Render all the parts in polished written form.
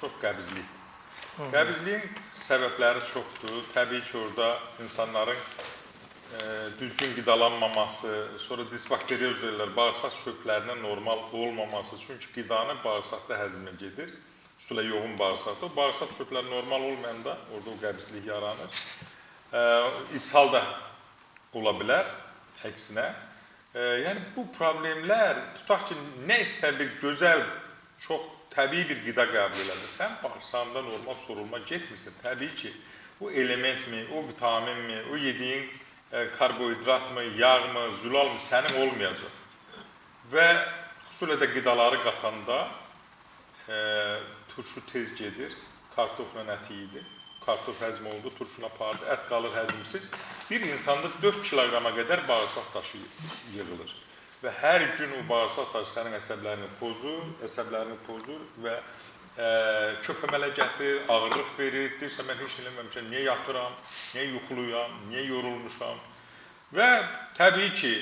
çox qəbizlikdir. Qəbizliyin səbəbləri çoxdur. Təbii ki, orada insanların düzgün qidalanmaması, sonra disbakterioz deyirlər, bağırsaq çöplərinin normal olmaması. Çünki qidanı bağırsaqda həzmə gedir. Xüsusilə yoğun bağırsaqda. O bağırsaq çöpləri normal olmayanda orada o qəbizlik yaranır. İshal da ola bilər əksinə. Yəni bu problemlər, tutaq ki, nə isə bir gözəl, çox təbii bir qida qəbul eləmirsən, bağırsağında normal sorulma getmirsə, təbii ki, o elementmi, o vitaminmi, o yediyin karbohidratmı, yağmı, zülalmı sənin olmayacaq. Və xüsusilə də qidaları qatanda turşu tez gedir, kartofla əti yedi, kartof həzm oldu, turşunu apardı, ət qalır həzmsiz. Bir insanda 4 kiloqrama qədər bağırsaq daşı yığılır. Və hər gün o bağırsaq daşı sənin əsəblərini pozur, və köp əmələ gətirir, ağırlıq verir. Deyirsən, mən heç eləməmişəm, niyə yatıram, niyə yuxuluyam, niyə yorulmuşam. Və təbii ki,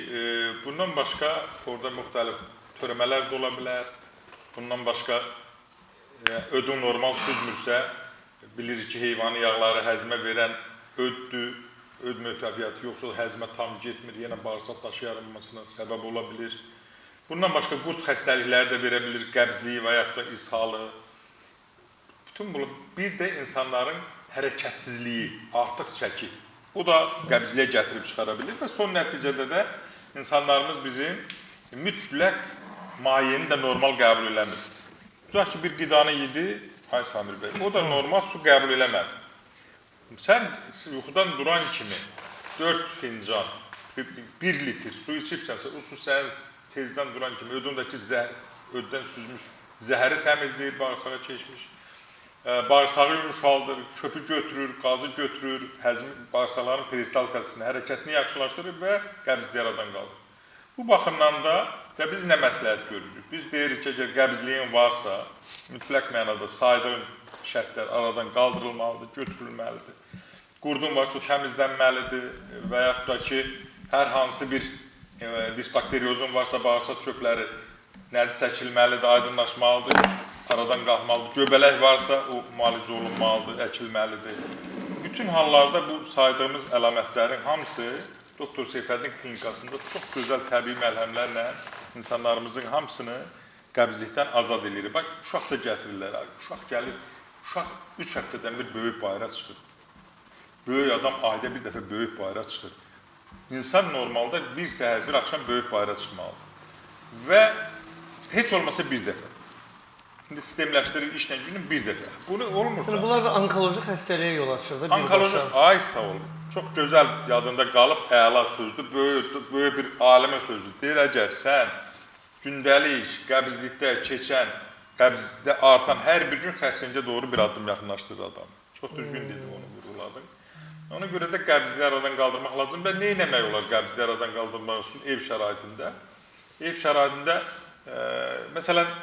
bundan başqa orada müxtəlif törəmələr də ola bilər. Bundan başqa ödün normal süzmürsə, bilirik ki, heyvani yağları həzmə verən öddür, öd möhtəviyyatı yoxsa həzmə tam getmir, yenə bağırsaq daşı yaranmasına səbəb ola bilir. Bundan başqa qurd xəstəlikləri də verə bilir, qəbzliyi və yaxud da ishalı. Bütün bunu bir də insanların hərəkətsizliyi, artıq çəki, o da qəbzliyə gətirib çıxara bilir və son nəticədə də insanlarımız bizim mütləq mayeni də normal qəbul eləmir. Tutaq ki, bir qidanı yedi, ay Samir bəy, o da normal su qəbul eləmədi. Sən yuxudan duran kimi 4 fincan, 1 litr su içibsənsə, o su sənin tezdən duran kimi ödündəki öddən süzmüş zəhəri təmizləyir, bağırsağa keçmiş. Bağırsağı yumşaldır, köpü götürür, qazı götürür, həzmi, bağırsaqların peristalkasını, hərəkətini yaxşılaşdırır və qəbizliyi aradan qaldırır. Bu baxımdan da və biz nə məsləhət görürük? Biz deyirik ki, əgər qəbizliyin varsa, mütləq mənada saydığım şərtlər aradan qaldırılmalıdır, götürülməlidir. Qurdun varsa, o təmizlənməlidir və yaxud da ki, hər hansı bir disbakteriozun varsa, bağırsaq çöpləri nəcis əkilməlidir, aydınlaşmalıdır, aradan qalxmalıdır. Göbələk varsa, o müalicə olunmalıdır, əkilməlidir. Bütün hallarda bu saydığımız əlamətlərin hamısı Doktor Seyfəddin klinikasında çox gözəl təbii məlhəmlərlə insanlarımızın hamısını qəbizlikdən azad eləyir. Bax, uşaq da gətirirlər. Uşaq gəlir, uşaq 3 həftədən bir böyük bayıra çıxır. Böyük adam ayda bir dəfə böyük bayıra çıxır. İnsan normalda bir səhər, bir axşam böyük bayıra çıxmalıdır. Və heç olmasa bir dəfə. İndi sistemləşdirir işlə günün bir dəfə. Bunu olmursa... Yəni, bunlar da onkoloji xəstəliyə yol açır da birbaşa. Ay sağ olun. Çox gözəl yadında qalıb əla sözdür, böyük bir alimin sözdür. Deyir, əgər sən gündəlik qəbizlikdə keçən, qəbizlikdə artan hər bir gün xərçəngə doğru bir addım yaxınlaşdırır adamı. Çox düzgün dedim, onu vurğuladım. Ona görə də qəbizliyi aradan qaldırmaq lazımdır. Və nə etmək olar qəbizliyi aradan qaldırmaq üçün ev şəraitində? Ev şəraitində, məsələn,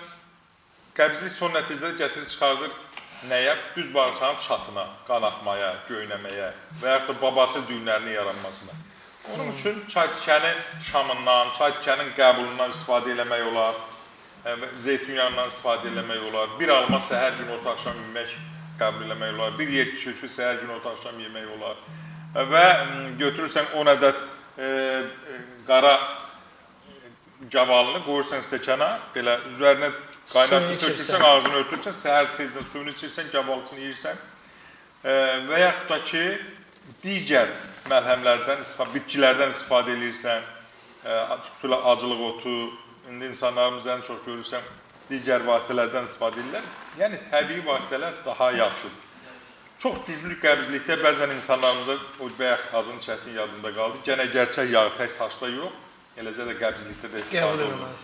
qəbizlik son nəticədə gətirir, çıxardır nəyə? Düz bağırsağın çatına, qan axmaya, göynəməyə və yaxud da babası düyünlərinin yaranmasına. Onun üçün çay tikəni şamından, çay tikənin qəbulundan istifadə eləmək olar, zeytun yağından istifadə eləmək olar, bir alma səhər gün orta axşam yemək qəbul eləmək olar, bir yer kişi səhər gün orta axşam yemək olar və götürürsən 10 ədəd qara gavalını qoyursan stəkana, belə üzərinə qaynar su tökürsən, ağzını örtürsən, səhər tezdən suyunu içirsən, gavalısını yeyirsən və yaxud da ki, digər məlhəmlərdən, bitkilərdən istifadə eləyirsən, xüsusilə acılıq otu, indi insanlarımız ən çox görürsən, digər vasitələrdən istifadə edirlər. Yəni, təbii vasitələr daha yaxşıdır. Çox güclü qəbizlikdə bəzən insanlarımıza, o bayaq adının çətin yadında qaldı, gənə gerçək yağı tək saçda yox, eləcə də qəbizlikdə də istifadə olunur.